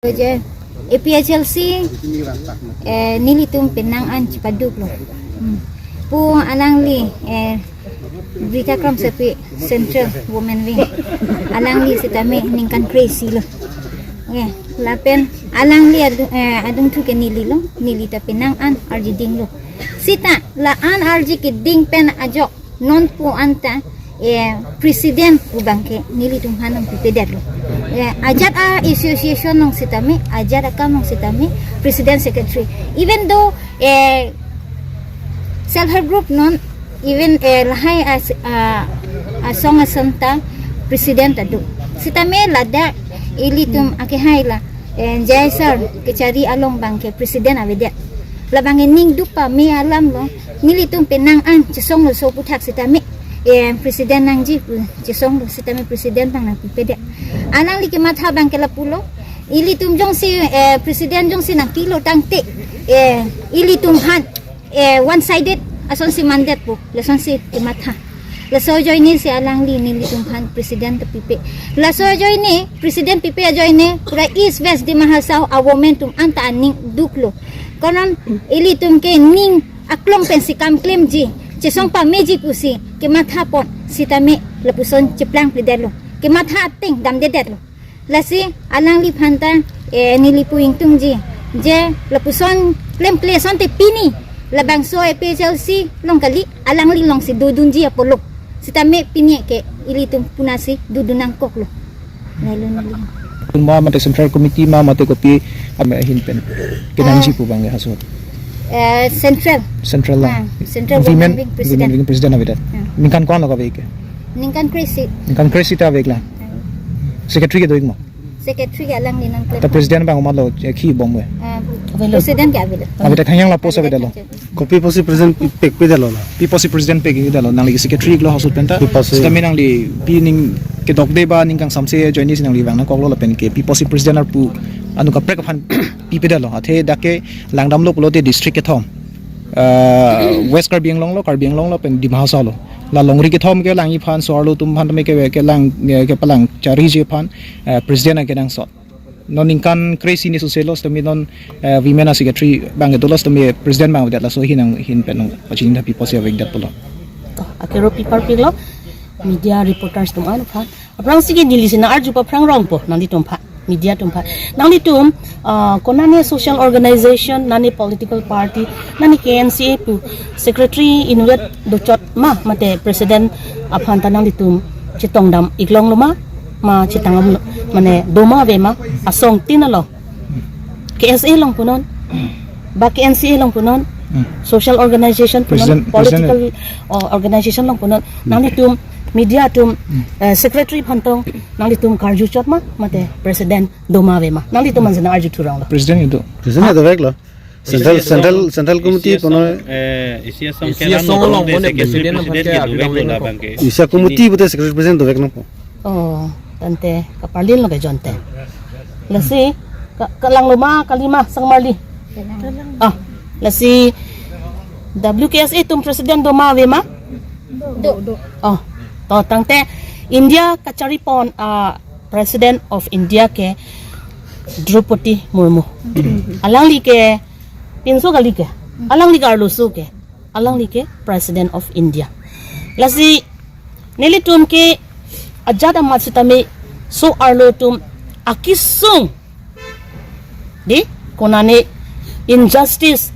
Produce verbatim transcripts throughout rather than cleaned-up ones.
Je A P H L C, eh, nelitum penang an chepaduklo. Hmm. Pu alangli, eh, Rita Kramsapi Central Women Wing. Alangli sitame ningkan kre-isi lo. Eh, lapen alangli adung, eh, adungthu ke neli lo, neli ta penang an arjiding lo. Sita la-an arji keding pen ajok non pu anta, eh, president pu abangke nelitum aphan nangpipedetlo. Eh, ajat a-association along sitame, ajat akam along sitame, president secretary. Even though, eh, self help group non, even, eh, lahai as, ah, asong ason ta president ado. Sitame ladak ilitum akehai la, eh, Jai sir kachari along abangke president avedet. Labang ning duk pame alam lo, nelitum penang an chesonglo so aputhak sitame, eh, president nangji pu chesonglo sitame president abang nangpipedet. Alangli kematha abangke lapulo, ilitum jongsi, eh, president jongsi nangkilo tangte, eh, ilitum aphan, eh, one sided asonsi mandetpo, lasonsi kematha. Laso ajoine si alangli nelitum aphan president ta pipe. Laso ajoine, president pipe ajoine, pura East West Dima Hasao a-women atum anta aning duklo. Konon ilitum ke ning aklong pensi kam klemji, chesong pameji pusi kematha pon sitame lapuson cheplangpledetlo. Kematha ateng damdedetlo. Lasi alangliphan ta, eh, neli pu ingtungji. Je lapuson klemkle asonte pini labangso A P H L C along kali, alangli alongsi dodunji apotlo. Sitame pini ke ilitum punasi dodun nangkoklo. Lalu neli. Ma mate Central Committee ma mate kopi ame ahin pen kenangji pu abang ya haso. Eh, Central. Central la. Ah, Central Women Women Wing President. Women Wing President avedet. Ah. Ningkan ko-an lo kave ke? Ningkan kre-isi. Ningkan kre-isi ta ave la. Ah. Secretary kedo-ik ma? Secretary ke alangli nangklem. Ta president abang ma lo, eh, ki bom we? Ah, president ke avedet. Avedet, thangyang la post avedet lo. Kopi pusi president pek pedetlo la? Pi pusi president pek pedetlo, nangli secretary lo haso pen ta? Pi pusi. Sitame nangli pi ning kedokde ba ning kangsamse ajoine si nangli vang nangkoklo lapen ke pi pusi president arpu anut kaprek aphan pipedetlo. Athe dak ke langdamlo pulote district kethom. Ah, West Karbi Anglong lo, Karbi Anglong lo, pen Dima Hasao lo. La longri kethom ke langji aphan, so-arlo atum aphan tame ke, kelang, eh, kepalang chariji aphan, eh, president akenangsot. Non ningkan kre-isi ni sose lo, sitame non, eh, women a-secretary abang kedo lo, sitame president abang avedet, laso ahin nang ahin pen nang pachini ta pi pusi avedet pulo. To, akero pi parpiklo, media reporters atum an aphan. Aphrangsi ke neli si nang-arju paphrang rongpo, nanglitum aphan, media atum aphan. Nanglitum, ah, konane social organization, nane political party, nane K N C A pu secretary inutvet dochot ma, mate president aphan ta nanglitum chetongdam-ik longlo ma, ma chetongdamlo, mane do ma ave ma, asong tin along. K S A along punon, ba K N C A along punon, Hmm. social organization punon, President, political, president. Oh, organization along punon, nanglitum media atum, Hmm. eh, secretary aphan tong, nanglitum karju chot ma, mate president do ma ave ma, nanglitum ansi nang-arju thuronglo. President kedo. President doveklo. Central, Central, Central Committee punon. Eh, isi asong Isi asong along punon, punon, secretary president president ke doveklo labang ke. Isi a-committee pute secretary president dovek nangpo. Oh, tangte kaparlin lo ke jonte. Lasi, ka-, kalanglo ma, kali ma, sang marli. Ah, lasi W K S A atum president do ma ave ma? Do. Oh, to tangte India kachari pon, ah, President of India ke Draupadi Murmu. Alangli ke pinso kali ke. Alangli ke arloso ke. Alangli ke President of India. Lasi nelitum ke ajat amat sitame so-arlo atum akesung di konane injustice,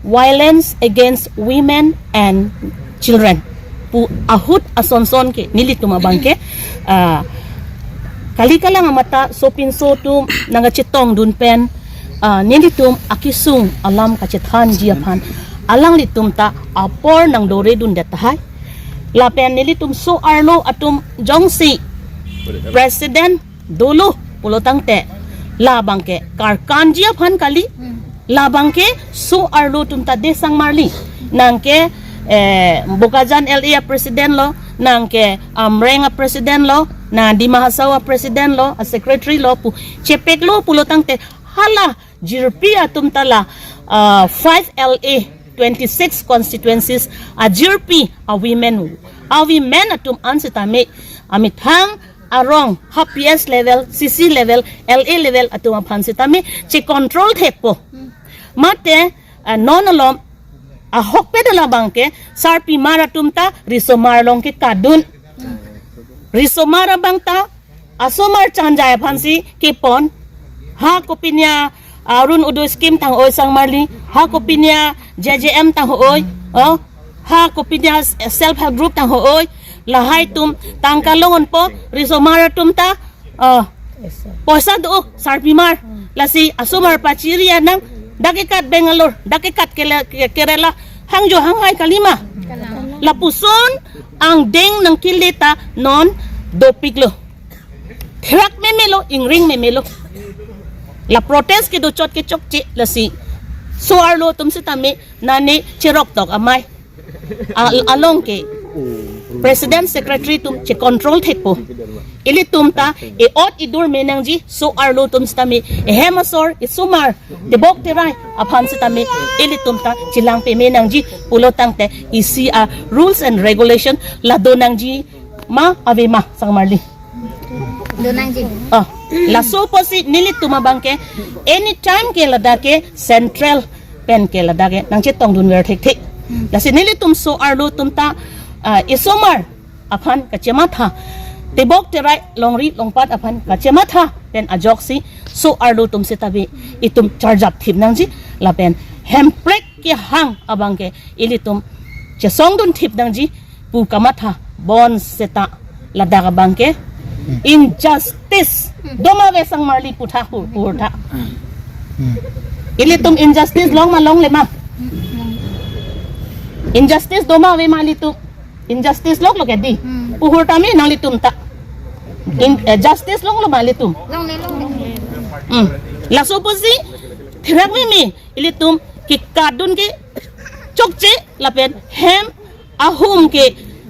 violence against women and children pu ahut asonson ke nelitum abang ke, ah, kali kalang amat ta sopinso atum nangkachetongdun pen, ah, nelitum akesung alam kachethanji aphan alanglitum ta apor nangdoredundet tahai. Lapen nelitum so-arlo atum jongsi president dolo pulo tangte labang ke karkanji aphan kali, labang ke so-arlo atum ta desang marli. Nang ke, eh, Bokajan L A a-president lo, nang ke Amreng a-president lo, nang Dima Hasao a-president lo, a-secretary lo pu chepeklo pulo tangte hala jirpi atum ta la, ah, five L A, twenty-six constituencies ajirpi a-women, a-women atum an sitame amethang arong, ha P S level, C C level, L A level atum aphan sitame che control thekpo. Mate, ah, non alom, ahokpet labang ke, sarpimar atum ta risomar along ke kadun. Risomar abang ta, asomar chanjai aphansi kepon. Ha kopinya Arun Udoi scheme tang oi sangmarli. Ha kopinya J J M tang oi. Oh. Ha kopinya self help group tang oi. Lahai atum tangka long-unpo risomar atum ta. Oh. Poisa do sarpimar. Lasi asomar pachiri anang dak ekat Bangalore, dak ekat Kele-, Ke-, Kerala, hangjo hanghai kalima. Lapuson angdeng nangkele ta non dopiklo. Therak memelo, ingring memelo. La protest kedo chot ke chokche lasi. So-arlo atum sitame nane cherok tok amei. Al-, along ke President Secretary atum che control thekpo. Ilitum ta e-ot idur me nangji, so-arlo atum sitame, ehem asor, esomar, tebok terai aphan sitame, ilitum ta chelang peme nangji, pulo tangte isi a-rules and regulation la do nangji ma ave ma sangmarli. Do nangji. Oh, laso apotsi nelitum abang ke anytime ke ladak ke central pen ke ladak ke nangchetongdunver thekthe. Lasi nelitum so-arlo atum ta, ah, esomar aphan kachematha, tebok terai longri longpat aphan kachematha pen ajoksi so-arlo atum sitame itum charjap thip nangji lapen hemprek kehang abang ke ilitum chesongdun thip nangji pu kamatha bonseta ladak abang ke injustice do ma ave sangmarli putha pu-, purtha. Ilitum injustice long ma longle ma? Injustice do ma ave ma ilitum? Injustice lok lok edi. Puhur tame nanglitum ta. In, eh, justice longlo ma ilitum? Longle, longle. Hmm. Laso apotsi therak meme ilitum ke kadun ke chokche lapen hem ahum ke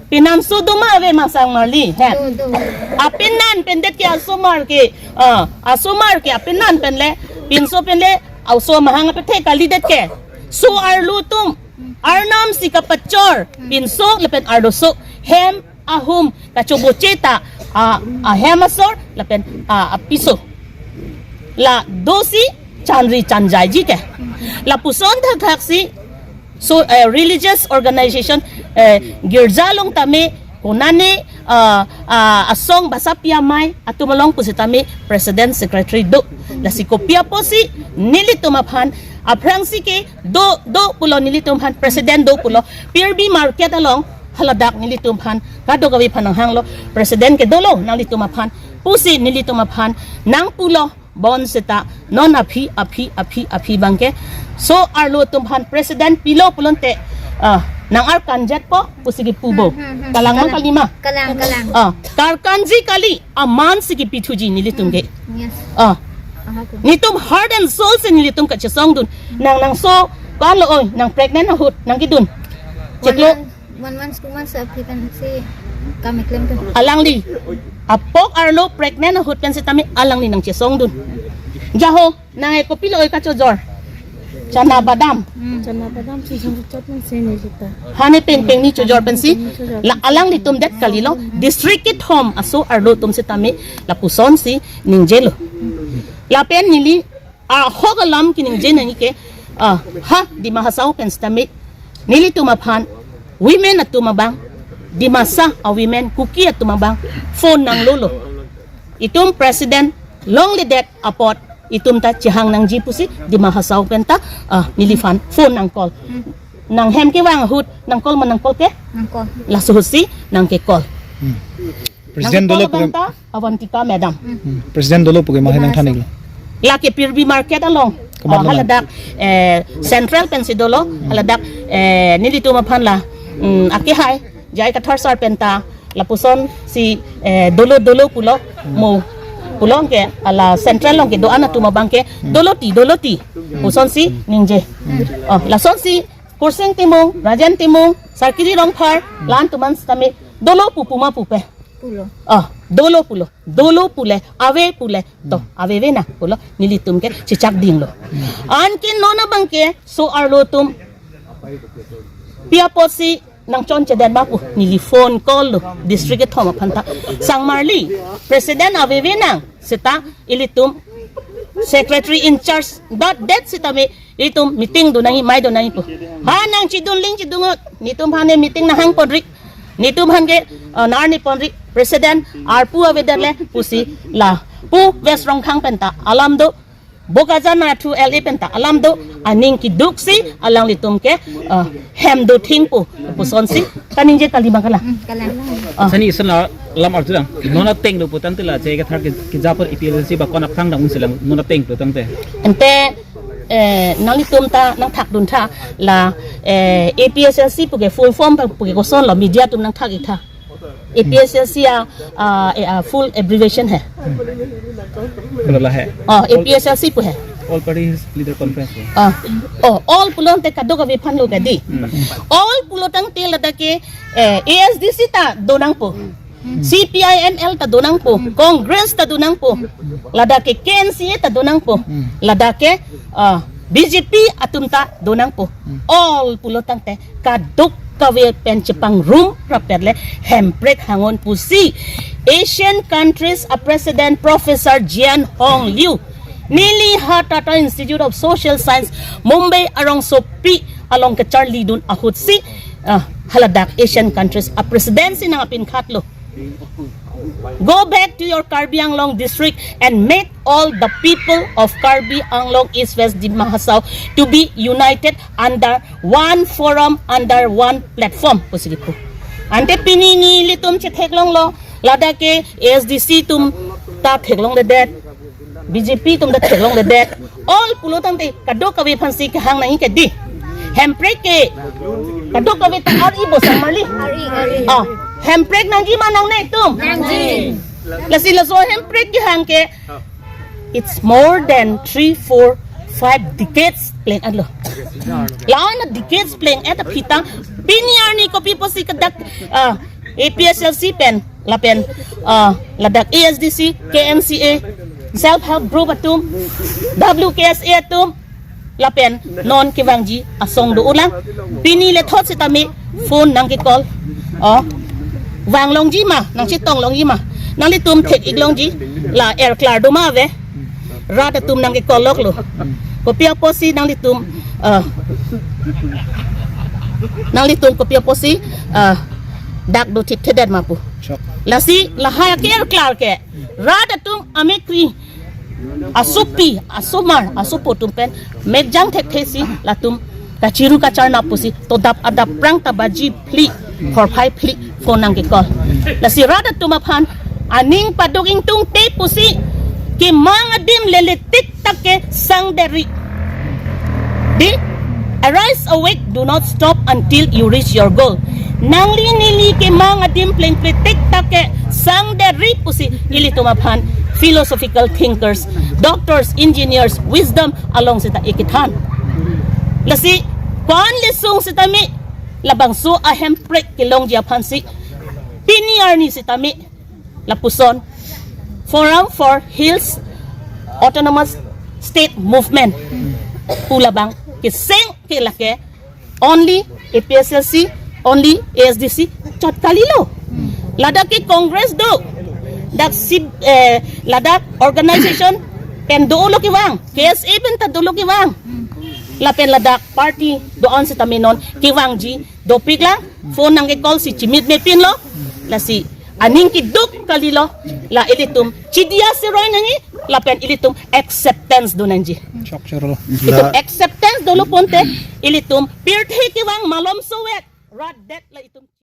pinanso do ma ave ma sangmarli, hem. Do, do. Apinan pendet ke asomar ke, ah, asomar ke apinan penle, pinso penle, aso mahang apethe kalidet ke. So-arlo atum, arnam si kapachor, pinso lapen arloso, hem ahum kachoboche ta, ah, ahem asor lapen, ah, apiso. La dosi chanri chanjaiji ke. Lapuson thakthak si, so, eh, religious organization, eh, girja along tame, konane, ah, ah, asong basapi amei atum along pusitame president secretary do. Lasi kopi apotsi nelitum aphan aphrangsi ke do, do pulo nelitum aphan president do pulo. Pirbi market along haladak nelitum aphan kadokave aphan nanghanglo, president ke dolo nanglitum aphan pusi nelitum aphan nangpulo. Bonseta non aphi, aphi, aphi, aphi abang ke so-arlo atum aphan president pilo pulote, ah, nang-arkanjetpo pusi kipu bo. Hmm, hmm, hmm. Kalang ma, kalang, kalima? Kalang, kalang. Ah, karkanji kali, aman si kipithuji nelitum ke. Yes. Ah. Aha ko. Nelitum heart and soul si nelitum kachesongdun. Nang, nang so, kalo oi, nang pregnant ahut nangkedun. Chiklo. One month, one month, two months aphi pensi kam keklem tu. Alangli. Apok arlo pregnant ahut pen sitame alangli nangchesongdun. Jaho, nang e kopilo oi kachojor? Chana badam. Hmm. Chana badam si jong chot nang seni kita. Hane peng peng ni chojor pensi. Peng ni chojor. La alanglitum det kalilo. District kethom aso-arlo atum sitame lapusonsi ningjelo. Lapen neli ahok alam keningje nangji ke, ah, ha Dima Hasao pen sitame nelitum aphan women atum abang, Dimasa a-women Kuki atum abang phone nanglolo. Itum president longledet apot itum ta chehang nangji pusi Dima Hasao pen ta, ah, neliphan phone nang-call. Nang hem kevang ahut nang-call ma nang-call ke? Nang-call. Laso ahutsi nangke-call. Hmm. President dolo pu ke, nangke-call abang ta Avantika madam. Hmm, President dolo pu ke mahai nangthan-iklo. Lake Pirbi market along. Komat, oh, lo ma? Haladak, eh, central pensi dolo, haladak, eh, nelitum aphan la, mm, akehai, J I Kathar sir pen ta, lapusonsi, eh, dolo, dolo pulo, mo pulo ke, hala central along kedo-an atum abang ke, dolo ti, dolo ti. Pusonsi ningje. Oh, lasonsi Kursing Timung, Rajen Timung, Sarkiri Rongphar, la-an atum an sitame dolo pu puma pupe? Pulo. Ah, dolo pulo. Dolo pule, ave pule. To, hmm, aveve na pulo, nelitum ke chechak dinglo. Hmm. Anke non abang ke so-arlo atum pi apotsi nangchonchedet ma pu neli phone call lo district kethom aphan ta. Sangmarli, president aveve nang seta ilitum secretary in charge dot det sitame ilitum meeting do nangji, mai do nangji pu. Ha nangchedun ling chedun-ot, netum aphan ne meeting nanghang ponri, netum aphan ke, uh, narni ponri, president arpu avedet le pusi lapu West Rongkhang pen ta alam do, Bokajan Nathur L A pen ta alam do, aning keduksi alanglitum ke, uh, hem do thing pu pusonsi kaningje kali bang kala. Hmm, kalang lang. Ah. Sani isen la lam arjudang. Non ateng do putangte la che kethar ke, kejapur A P H L C ba kon aphrang dang unsi lang non ateng do tangte. Ante, eh, nanglitum ta nangthakdun tha la, eh, A P H L C pu ke full form pu ke koson lo, media atum nangthak-ik tha. A P H L C a, a, eh, a full abbreviation hai. Pulo la hai. Oh, A P H L C pu hai. All Party Leader Conference lo. Ah. Oh, all pulo tangte kadokave aphan lo kadi. Hmm. All pulo tangte ladak ke, eh, A S D C ta do nangpo. Hmm. C P I M L ta do nangpo. Hmm. Congress ta do nangpo. Hmm. Ladak ke K N C A ta do nangpo. Hmm. Ladak ke, ah, B J P atum ta do nangpo. Hmm. All pulo tangte kadokave pen chepangrum rapet le hemprek hang-un pusi Asian countries a president Professor Jian Hong Liu, neli ha Tata Institute of Social Science, Mumbai arongsopi along kacharlidun ahutsi, ah, haladak Asian countries a president si nangpinkhat lo. Go back to your Karbi Anglong district and make all the people of Karbi Anglong, East West, Dima Hasao to be united under one forum, under one platform pusi kipu. Ante pini nelitum chetheklonglo, ladak ke A S D C atum ta theklongledet, B J P atum ta theklongledet. All pulo tangte kadokave aphansi kehang nangji kadi. Hemprek ke kadokave ta ar-i bo sangmarli. Ar-i, ar-i. Ah, hemprek nangji ma nangne atum? Nangji. Lasi laso hemprek kehang ke, it's more than three, four, five decades pleng-etlo. La-an a decades pleng-et aphi ta pini arni kopi pusi kadak, ah, A P H L C pen lapen, ah, ladak A S D C, K N C A, self help group atum, W K S A atum, lapen non kevangji asong do-olang. Pini lethot sitame phone nangke-call. Oh, vanglongji ma, nangchetonglongji ma, nanglitum thek-iklongji, la erklar do ma ave. Rat atum nangke-call loklo. Kopi apotsi nanglitum, ah, nanglitum kopi apotsi, ah, dak do thipthedet ma pu. Chok. Lasi lahai ke erklar ke, rat atum amekkri, asopi, asomar, asopo atum pen mekjang thekthesi latum kachiru kacharnap pusi todap adap prang ta baji phli, phorphai phli phone nangke-call. Lasi rat atum aphan aning paduk ingtungte pusi kemang adim lele tik tak ke sangdetri. Di, arise, awake, do not stop until you reach your goal. Nangli neli kemang adim plengple tik tak ke sangdetri pusi ilitum aphan philosophical thinkers, doctors, engineers, wisdom along seta ikethan. Lasi ko-an lesung sitame labangso a hemprek kelongji aphansi pini arni sitame lapuson Forum for Hills Autonomous State Movement pu labang keseng ke lake only A P H L C, only A S D C chot kalilo. Ladak ke Congress do, dak si, eh, ladak organization pen dolo kevang, K S A pen ta dolo kevang. Lapen ladak party do-an sitame non kevangji dopik lang, phone nangke-call si chimit mepinlo. Lasi aning keduk kalilo, la ilitum chidia siroi nangji, lapen ilitum acceptance do nangji. Chok choro. Ilitum acceptance dolo ponte, ilitum pirthe kevang malom sowet, rat det la itum